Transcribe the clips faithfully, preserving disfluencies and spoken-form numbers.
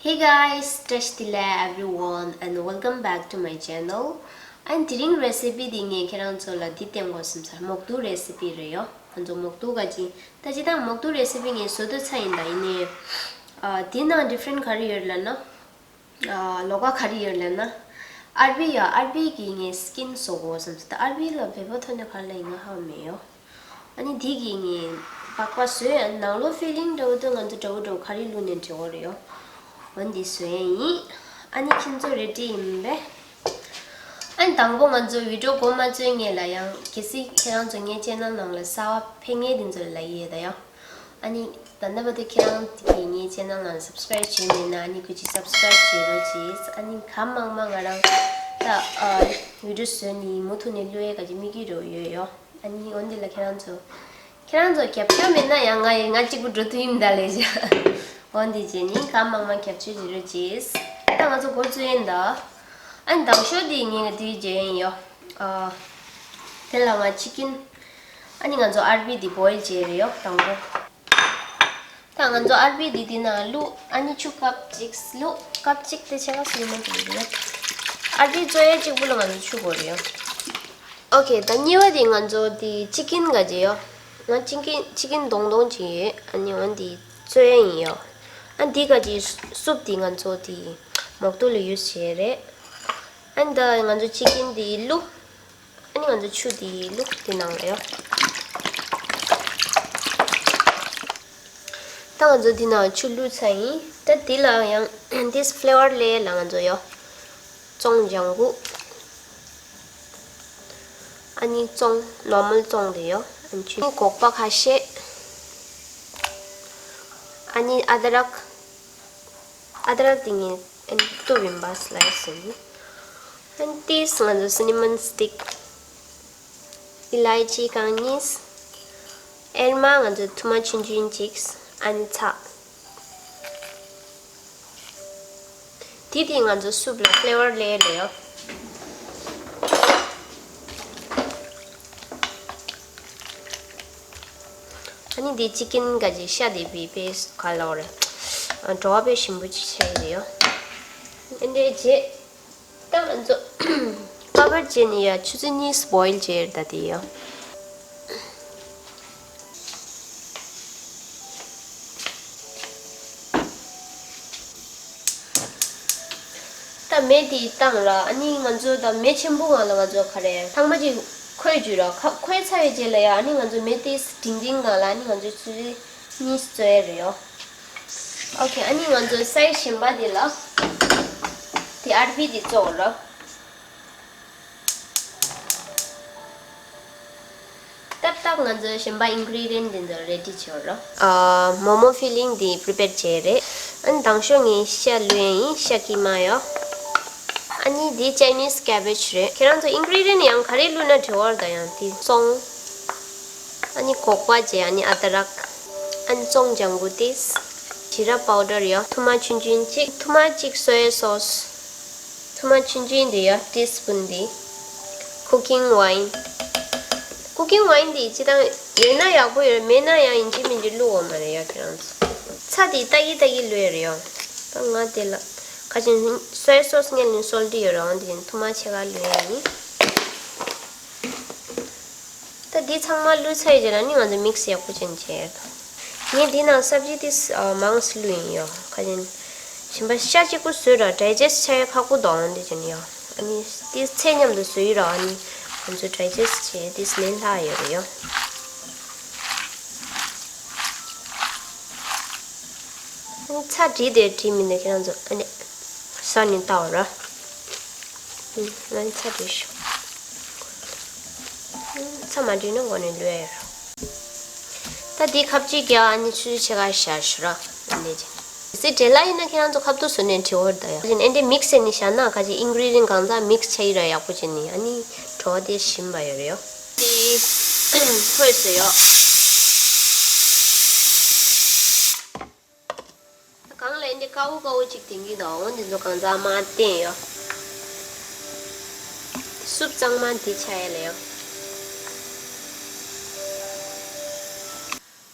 Hey guys, བཀྲ་ཤིས་བདེ་ལེགས་everyone and welcome back to my channel. ཨ་ནི་དེ་རིང་རེ་སི་པི་འདི་ངས་ཁྱེད་རང་ཚོ་ལ་འདི་སྟོན་དགོས་བསམ་ཚར། མོག་ཏུ་རེ་སི་པི་རེད་ཡོ། ང་ཚོ་མོག་ཏུ་ག་ཅི། ད་ཅི་ད་མོག་ཏུ་རེ་སི་པི་ངས་བཟོ་འདོད་ཚར་ཡིན། ད་ཡིན་ནའི་ཨ་འདི་ནང་ཌི་ཕ་རེན་ག་རེ་ཡོད་ལབ་ན། ཨ་ལོགས་ཀ་ག་རེ་ཡོད་ལབ་ན། ཨར་བི་ཡ། ཨར་བི་གི་ངས་སི་ཀིན་བཟོ་དགོས་བསམ་ཚར། ད་ཨར་བི་ལ་བོད་པ་ཐོག་ནས་ག་རེ་ལབ་ཡིན་ང་ཧ་མེད་ཡོ། ཨ་ནི་འདི་གི་ངས་པགས་པ་བཟོས། ཨ་ནང་ལོགས་ཕི་ལིང་འདྲ་བོ་དང་ང་ཚོ་འདྲ་བོ་འདྲ་བོ་ག་རེ་བླུགས་ནས་འབྲི་དགོས་རེད་ཡོ། འོ་འདི་བཟོས་ཡིན། ཨ་ནི་ཁྱེད་ཚོ་རེ་ཌི་ཡིན་པས། ཨ་ནི་དང་པོ་ང་ཚོ་བི་ཌི་ཡོ་འགོ་མ་བཙུགས་སྔོན་ལ་ཡང་གལ་སྲིད་ཁྱེད་རང་ཚོ་ངའི་ཅེ་ནལ་ནང་ལ་གསར་པ་ཕེབས་མཁན་དེ་ཚོ་ལ་ལབ་ཡས་ད་ཡོ། ཨ་ནི་ད་ལྟ་བར་དུ་ཁྱེད་རང་གིས་ངའི་ཅེ་ནལ་ནང་སབ་སི་ཀ་རེབ་བྱས་མེད་ན་ཨ་ནི་སྐུ་མཁྱེན་སབ་སི་ཀ་རེབ་བྱེད་རོགས་གྱིས། ཨ་ནི་གང་མང་མང་ང་རང་ད་ཨ་བི་ཌི་ཡོ་བཟོས་ནས་མུ་མཐུད་ནས་བླུག་ཡས་ག་ཅི་དམིགས་ཡུལ་འདྲ་བོ་ཡོད་ཡོ། ཨ་ནི་འོ་འདི་ལ་ཁྱེད་རང་ཚོ་ཁྱེད་རང་ཚོ་རྒྱབ་སྐྱོར་མེད་ན་ཡང་ང་ཡི་ང་གཅིག་པུ་འགྲོ་ཐུབ་ཡིན་ད་ལས་བྱ། འོ་འདི་བྱས་ནས་གང་མང་མང་རྒྱབ་སྐྱོར་བྱེད་རོགས་གྱིས། ད་ང་ཚོ་འགོ་བཙུགས་ཡིན་ད། ཨ་ནི་དང་ཤོས་འདི་ངས་འདི་བྱས་ཡིན་ཡོ། ཨ་དེ་ལ་ང་ཅི་ཀིན། ཨ་ནི་ང་ཚོ་ཨར་བི་འདི་བོའིལ་བྱས་རེད་ཡོ་དང་པོ། ད་ང་ཚོ་ཨར་བི་འདི་འདི་ནང་བླུགས། ཨ་ནི་ཆུ་ཀབ་གཅིག་བླུགས། ཀབ་གཅིག་དེ་ཕྱེད་ཀ་ཙམ་ཡིན་ན་འགྲིག་གི་རེད། ཨར་བི་བཙོ་ཡས་གཅིག་པུ་ལ་ང་ཚོ་ཆུ་དགོས་རེད་ཡོ། ཨོ་ཁེ། ད་གཉིས་པ་དེ་ང་ཚོ་དེ་ཅི་ཀིན་ག་ཅི་ཡོ། ང་ཅི་ཀིན་ཅི་ཀིན་མདོང་མདོང་ཅིག་ཡོད། ཨ་ནི་འོ་འདི་བཙོ་ཡས་ཡིན་ཡོ། ཨ་འདི་ག་ཅི་སུབ་དེ་ང་ཚོ་དེ་མོག་ཏུ་ལ་ཡུས་བྱས་རེད། ཨ་ནི་ད་ང་ཚོ་ཅི་ཀིན་དེ་བླུགས། ཨ་ནི་ང་ཚོ་ཆུ་དེ་བླུགས་དེ་ནང་ལ་ཡོ། ད་ང་ཚོ་འདི་ནང་ཆུ་བླུགས་ཚར་ཡིན། ད་འདི་ལ་ཡང་འདི་ཕི་ལེ་ཝར་ལེ་ལ་ང་ཚོ་ཡོ། བཙོང་ལྗང་གུ། ཨ་ནི་བཙོང་ནོར་མལ་བཙོང་དེ་ཡོ། ཨ་ནི་ཆུ་ནི་སྒོག་པ་ཁ་ཤས། ཨ་ནི་ཨ་དྲག་ཨ་དྲག་དེ་ངས་ཨ་ནི་གཏུབ་ཡིན་པ་སི་ལའེ་སི་ཡིན། ཨ་ནི་ཏིས་ང་ཚོ་སི་ནི་མོན་སི་ཊིག་ཨི་ལའི་ཅི་རྐང་གཉིས། ཨེར་མ་ང་ཚོ་ཐུར་མ་ཆུང་ཆུང་གཅིག་ཨ་ནི་ཚྭ། དེ་དེ་ང་ཚོ་སུབ་ལ་ཕི་ལེ་ཝར་ལེ་ལེ་ཡོ། ཨ་ནི་འདི་ཅི་ཀིན་ག་ཅི་ཤ་དེ་བི་པེ་ག་ལོ་རེད། བྲོ་བ་དཔེ་ཞིམ་པོ་ཅིག་ཆགས་ཀྱི་ཡོད། ཨ་འདྲའི་རྗེས་ད་ང་ཚོ་ཀ་བར་བྱས་ནས་ཡ་ཆུ་ཚོད་གཉིས་བོའིལ་བྱས་ད་དེ་ཡོད། ད་མེ་དེ་བཏང་ར། ཨ་ནི་ང་ཚོ་ད་མེ་ཆེན་པོ་སྒང་ལ་ང་ཚོ་ག་རེ་ཚང་མ་ཅིག་ཁོལ་རྒྱུ་ར། ཁ་ཁོལ་ཚར་བའི་རྗེས་ལ་ཡ་ཨ་ནི་ང་ཚོ་མེ་དེ་འབྲིང་འབྲིང་སྒང་ལ་ཨ་ནི་ང་ཚོ་ཆུ་ཚོད་གཉིས་བཙོ་ཡ་རེད་ཡོ། ཨོ་ཁེ། ཨ་ནི་ང་ཚོ་སའི་ཞིམ་པ་དེ་ལ་དེ་ཨར་བི་དེ་བཙོ་ར། ཏག་ཏག་ང་ཚོའི་གཞན་པ་ཨིན་གྷི་རི་ཌི་ཡན་འདི་ཚོ་རེ་ཌི་བྱོས་རོགས། ཨ་མོ་མོ་ཕི་ལིང་འདི་པི་རི་པེར་བྱས་རེད། ཨ་ནི་དང་ཤོས་ངས་ཤ་བླུགས་ཡ་ཡིན། ཤ་ཀི་མ་ཡོ། ཨ་ནི་འདི་ཅའི་ནིས་ཀེ་བེཇ་རེད། ཁྱེད་རང་ཚོ་ཨིན་གྷི་རི་ཌི་ཡན་ཡང་ག་རེ་བླུགས་ན་འགྲིག་གི་རེད། ད་ཡང་དེ་བཙོང་། ཨ་ནི་སྒོག་པ་བྱས། ཨ་ནི་ཨ་དྲག་ཨ་ནི་བཙོང་ལྗང་གུ་ཏིས། ཇི་ར་པའུ་ཌར་ཡོ། ཐུར་མ་ཆུང་ཆུང་གཅིག་ཐུར་མ་གཅིག་སོ་ཡ་སོ་སི། ཐུར་མ་ཆུང་ཆུང་འདི་ཡ་ཏི་སི་པུན་འདི། ཀུ་ཀིང་ཝའིན། ཀུ་ཀིང་ཝའིན་འདི་སྤྱིར་བཏང་ཡོད་ན་ཡག་པོ་ཡོད་རེད། མེད་ན་ཡང་ཡིན་གཅིག་མིན་གཅིག་བླུགས་དགོས་མ་རེད་ཡ། ཁྱེད་རང་ཚོ། ཚྭ་འདི་ཏག་གི་ཏག་གི་བླུགས་ཡ་རེད་ཡ། ད་ང་དེ་ལ་ཁ་ཅིག་སོ་ཡ་སོ་སི་ངས་ལིན་སོལ་ཊི་ཡོད་རེད། འོ་འདི་ཐུར་མ་ཕྱེད་ཀ་བླུགས་ཡ་ཡིན། ད་འདི་ཚང་མ་བླུགས་ཚར་རྗེས་ལ་ནི་ང་ཚོ་མིག་སི་ཡག་པོ་ཅན་བྱས་ཡོད། ངས་འདི་ནང་སབ་ཇི་དེ་མང་ཙམ་བླུགས་ཡིན་ཡོ། ཁ་ཅིག་གཞན་པ་ཤ་གཅིག་པུ་བཟོས་ར་ཌའི་ཇེ་སི་ཊི་བྱ་ཡ་ཁག་པོ་འདུག་འོ་འདི་བྱས་ནས་ཡོ། ཨ་ནི་དེ་ཚལ་མཉམ་དུ་བཟོས་ཡོད་ར། ཨ་ནི་ང་ཚོ་ཌའི་ཇེ་སི་ཊི་བྱས་དེ་ལས་སླ་ཡོད་རེད་ཡོ། ཚྭ་བྲིས་དེ་བྲིས་མིན་ནས་ཁྱེད་རང་ཚོ་ཨ་ནི་ས་ནས་བལྟའོ་ར། ང་ཚྭ་བྲིས་ཤོག་ཚྭ་མ་བྲིས་ན་འགོ་ནས་ལུས་ཡ་ར། ད་འདི་ཁབ་ཅིག་རྒྱག་ཨ་ནི་ཆུ་ཚོད་ཕྱེད་ཀ་བཞག་ཤོག་ར། ཨ་ནི་ཅི་སི་འབྲས་ལ་ཡིན་ན་ཁྱེད་རང་ཚོ་ཁ་བཏུག་བཟོས་ནས་བྲིས་འོར་ད་ཡ། ཨ་ནི་འདི་མིག་སི་ནས་བཞག་ན་ཁ་ཅིག་ཨིན་གྷི་རི་ཌི་ཡན་གང་ཚང་མིག་སི་ཆགས་ཡི་ར། ཡག་པོ་བྱས་ནས་ཨ་ནི་བྲོ་བ་དེ་ཞིམ་པ་ཡོད་རེད་ཡོ། དེ་ཁོས་ཟེར་ཡོ། གང་ལ་འདི་དཀར་པོ་དཀར་པོ་ཅིག་དེང་གི་དང་འོ་འདི་ཚོ་གང་ཚང་མ་བསྟན་ཡོ། སུབ་གཙང་མ་འདི་ཆགས་ཡ་ལ་ཡོ།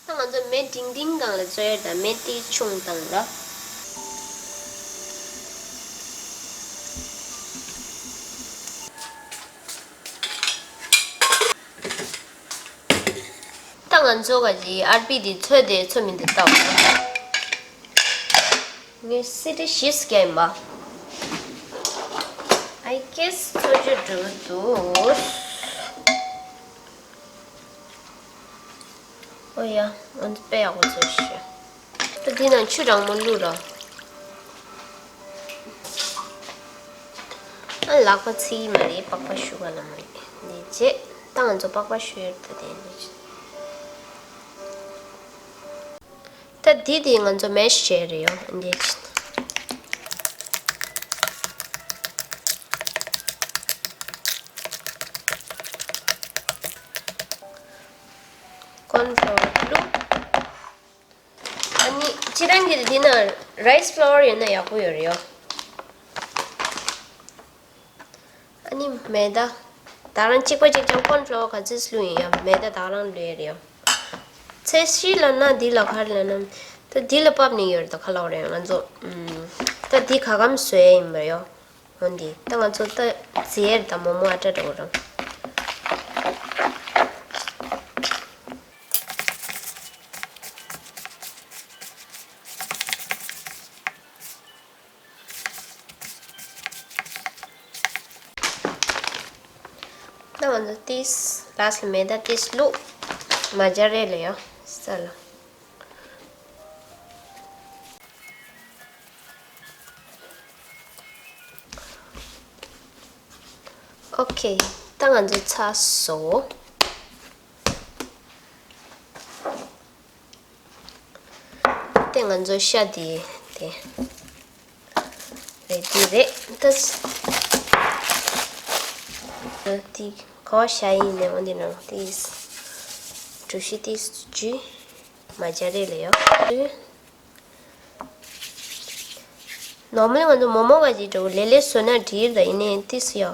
ད་ང་ཚོ་མེ་འབྲིང་འབྲིང་སྒང་ལ་བཙོ་ཡ་དང་མེ་ཏིག་ཆུང་བཏང་ར། ང་ཚོ་ག་ལི་ཨར་པི་དེ་ཚོད་དེ་ཚོད་མི་འདུག་ལྟ་བ། ངས་སི་ཏི་བཞི་བརྒྱབ་ཡིན་པ། I guess ཚོད་ཅིག་འགྲོ་འདུག་ཨོ་ཡ། ང་ཚོ་དཔེ་ཡག་པོ་བཟོས་ཤག་ད་འདི་ནང་ཆུ་གྲང་མོ་བླུགས་རོགས། ཨ་ལག་པ་ཚིག་མ་རེད། པགས་པ་བཤུ་ག་ལ་མ་རེད། འདི་རྗེས་ད་ང་ཚོ་པགས་པ་བཤུ་ཡོད་ད་དེ་འདི་ད་འདི་དེ་ང་ཚོ་མེ་ཤི་བྱས་རེད་ཡོ། འདི་ཀོན་ཕློ་བླུགས། ཨ་ནི་ཁྱེད་རང་གིས་འདི་ན་རའི་སི་ཕློ་ཡོད་ན་ཡག་པོ་ཡོད་རེད་ཡོ། ཨ་ནི་མེ་ད་ད་རང་གཅིག་པ་གཅིག་རྐྱང་ཀོན་ཕློ་ག་ཚོད་བླུགས་ཡིན་ཡང་མེ་ད་ད་རང་བླུགས་ཡོད་རེད་ཡོ། ཚད་གཞི་ལབ་ན་འདི་ལ་ག་རེ་ལབ་ན་ད་འདི་ལ་ཕབ་ནས་ཡོད་རེད། ད་ག་ལབ་རེད་ང་ཚོ་ད་འདི་ག་གམ་བཟོས་ཡིན་པ་ཡོ། འོན་ཏེ་ད་ང་ཚོ་ད་རྫི་ཡར་ད་མོག་མོག་ཨ་ཏྲ་འགྲོ་རང་། ད་ང་ཚོ་ཏིས་ལ་སི་མེ་ད་ཏིས་བླུགས་མ་སྦྱར་རེ་ལ་ཡོ་ས་ལ། ཨོ་ཁེ། ད་ང་ཚོ་ཚར་སོང་། དེ་ང་ཚོ་ཤ་དེ་དེ་རེད། དེ་རེད་ད། དེ་ག་བ་ཤ་ཡིན་ནས་འོ་འདི་ནང་དེ་གྲུ་བཞི་དེ་ཅུ་མ་སྦྱར་རེ་ལ་ཡོ། ནོར་མལ་ང་ཚོ་མོག་མོག་ག་ཅིག་འགྲོ་ལེ་ལེ་བཟོས་ན་འགྲིག་རེད། ཡིན་ནའི་ཏིས་ཡོ་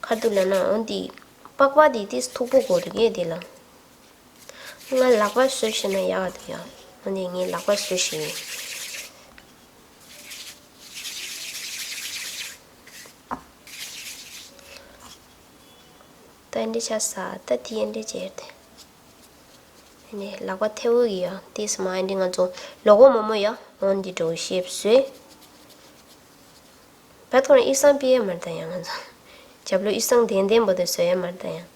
ཁར་དུ་ལ་ན་འོ་འདི་པགས་པ་དེ་ཏིས་མཐུག་པོ་དགོས་རེད་དེ་ལ། ང་ལག་པ་བཟོས་ཤེས་ན་ཡག་འདུག་ཡ། འོ་ནི་ངས་ལག་པ་བཟོས་ཤེས་ཡིན། ད་འདི་ཆ་ས་ད་དེ་འདི་བྱས་ཏེ། འདི་ལག་པ་ཐལ་བོ་ཡི་ཡ་ཏིས་མ་འདི་ང་ཚོ་ལོ་གོ་མོ་མོ་ཡ་འོ་འདི་འགྲོ་ཤེས་བཟོས། བད་ཁོ་རང་ཨི་སང་པི་ཡེ་མར་ད་ཡང་ང་ཚོ་རྒྱབ་ལོ་ཨི་སང་ལྡན་ལྡན་པོ་དེ་བཟོ་ཡ་མར་ད་ཡང་།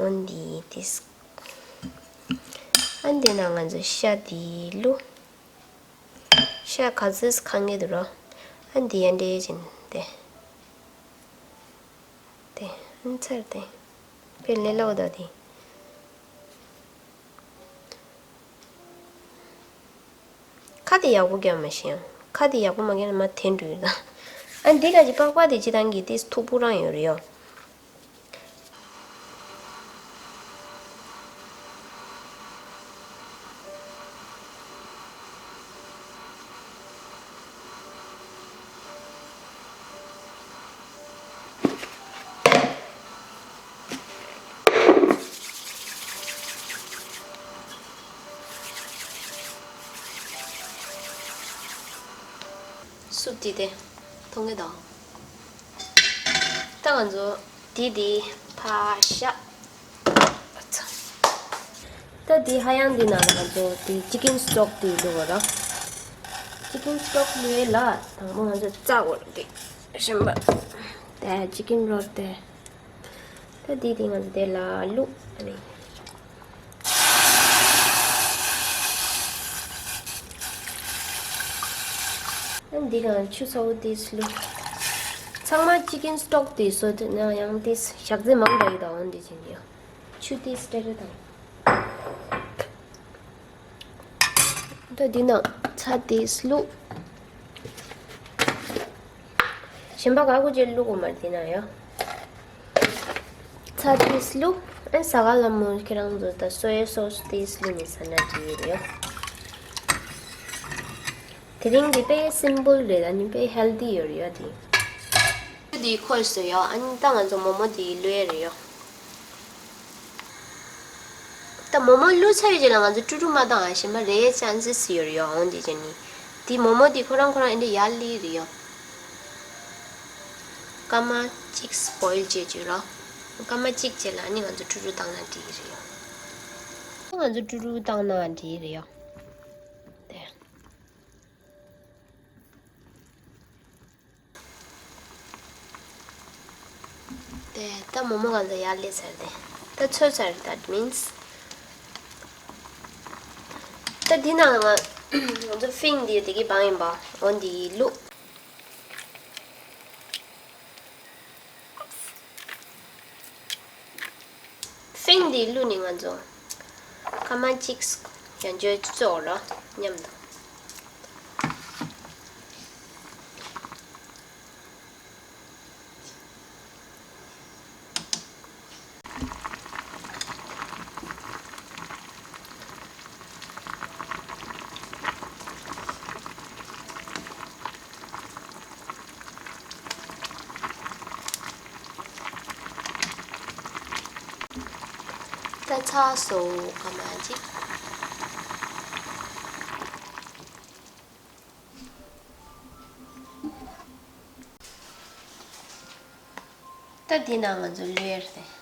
འོ་འདི་ཏིས། ཨ་འདི་ན་ང་ཚོ་ཤ་འདི་བླུགས། ཤ་ག་ཚོད་ཁང་གི་འདུག་རོ། ཨ་འདི་ཡ་འདྲེ་ཅིན་ཏེ། ཏེ་ཨ་ཚར་ཏེ། པེ་ལེ་ལོ་ད་དེ། ཁ་དེ་ཡག་པོ་རྒྱབ་མ་ཤེས་ཡང་། ཁ་དེ་ཡག་པོ་མ་རྒྱབ་ན་མ་འཐེན་འགྲོ་ཡོད་ད། ཨ་འདི་ག་ཅི་པགས་པ་དེ་ཅི་ཐང་གི་ཏིས་མཐུག་པོ་རང་ཡོད་རེད་ཡོ། སུབ་ཏི་ཏེ། མཐོང་གི་དང་། ད་ང་ཚོ་དེ་དེ་ཕ་ཤ། ད་དེ་ཧ་ཡང་དེ་ནང་ལ་ང་ཚོ་དེ་ཅི་ཀིན་སི་ཊོག་དེ་འགྲོ་བ་ར། ཅི་ཀིན་སི་ཊོག་ལུས་ལ་དང་པོ་ང་ཚོ་རྩ་བོར་དེ་ཤམ་པ། དེ་ཅི་ཀིན་རོལ་དེ། ད་དེ་དེ་ང་ཚོ་དེ་ལ་བླུགས་ནས། ཨ་འདི་གང་ཆུ་ཚ་བོ་དེ་སླུ། ཚང་མ་ཅི་ཀིན་སི་ཊོག་དེ་བཟོ་དུས་ན་ཡང་དེ་ཞག་རྩི་མང་དྲགས་ཡོད་དང་འདི་བྱེད་ཡོད། ཆུ་དེ་སྟེར་རེ་དང་། ད་འདི་ན་ཚྭ་དེ་སླུ། གཞན་པ་ག་གུ་ཅེ་བླུག་གོ་མ་དེ་ན་ཡ། ཚྭ་དེ་སླུ། ཨན་ཟ་ག་ལ་མོ་ཁྱེད་རང་ཚོ་ད་སོ་ཡ་སོ་སི་དེ་སླུ་ནི་ཟ་ན་དེ་ཡོད་ཡ། དེ་རིང་འདི་དཔེ་སིམ་པལ་རེད། ཨ་ནི་དཔེ་ཧེལ་དི་ཡོད་ཡ་དེ། འདི་ཁོས་སོ་ཡ། ཨ་ནི་ད་ང་ཚོ་མོ་མོ་དེ་བླུག་ཡ་རེད་ཡ། ད་མོ་མོ་བླུགས་ཚར་བའི་རྗེས་ལ་ང་ཚོ་ཀྲུ་ཀྲུ་མ་བཏང་ཨ་ཞེ་མ་རེད་ཅན་སི་སི་ཡོད་ཡོད་འོང་དེ་བྱས་ནི། དེ་མོ་མོ་དེ་ཁོ་རང་ཁོ་རང་ཨེ་འདྲ་ཡར་ལི་རེད་ཡོད། སྐར་མ་གཅིག་སི་པོ་ཡིལ་བྱེད་བཅུག་རོགས། སྐར་མ་གཅིག་རྗེས་ལ་ཨ་ནི་ང་ཚོ་ཀྲུ་ཀྲུ་བཏང་ན་འགྲིག་གི་རེད་ཡོད། ང་ཚོ་ཀྲུ་ཀྲུ་བཏང་ན་འགྲིག་རེད་ཡོ། དེ། དེ་ད་མོག་མོག་གང་ཚ་ཡར་སླེབས་ཚར་ཏེ། ད་ཚོས་ཚར། That means ད་འདི་ནང་ང་ང་ཚོ་ཕིང་འདི་དེ་གི་བང་ཡིན་པ། འོ་འདི་བླུགས། ཕིང་འདི་བླུགས་ནི་ང་ཚོ་སྐར་མ་གཅིག་ཡང་འཇོ་བཙོག་རོ་མཉམ་དུ། ད་ཚར་སོང་། སྐར་མ་གཅིག་ད་འདི་ནང་ང་ཚོ་ལོས་རེད།